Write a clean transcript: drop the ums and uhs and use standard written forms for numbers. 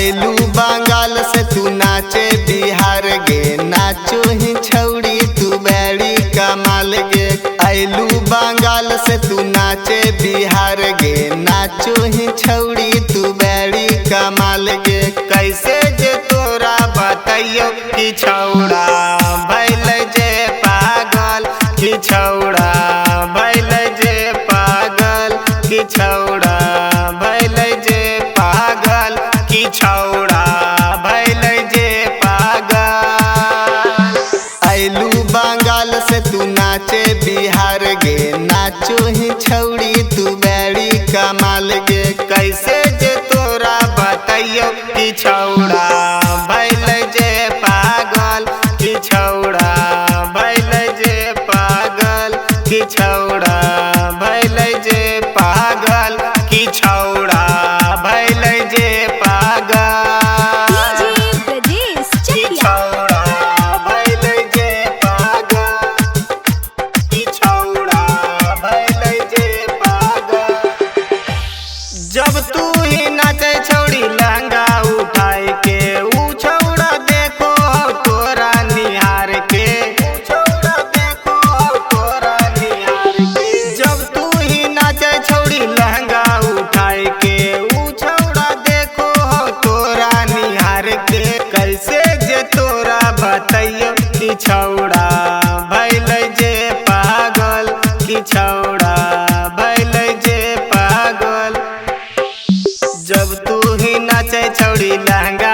ऐलू बंगाल से तू नाचे बिहार गे, नाचो ही छौड़ी तू बैरी कमाल गे। ऐलू बंगाल से तू नाचे बिहार गे, नाचो ही छौड़ी तू बैरी कमाल गे। कैसे जे तोरा बतैयो कि छौड़ा भैल जे पागल, कि छौड़ा भैल जे पागल, कि छौड़ा भैल जे पागल, कि छौड़ा भैल जे पागल। ऐलू बंगाल से तू नाचे बिहार गे, नाचो ही छौड़ी तू बैरी कमाल गे। कैसे जे तोरा बतैयो कि छौड़ा भैल जे पागल, कि छौड़ा भैल जे पागल, कि छौड़ा भैल जे पागल, कि छौड़ा भैल जे पागल, कि छौड़ा भैल जे पागल, कि छौड़ा भैल जे पागल। जब तू ही नाचे छौड़ी लहंगा उठाए के, ऊ छौड़ा देखो तोरा निहार के, छौड़ा देखो तोरा निहार के। जब तू ही नाचे छौड़ी लहंगा उठाए के, ऊ छौड़ा देखो तोरा निहार के। कैसे जे तोरा बतैयो कि छौड़ा भैल जे पागल, कि छौड़ा भैल जे पागल। जब तू ही नाचे छौड़ी लहंगा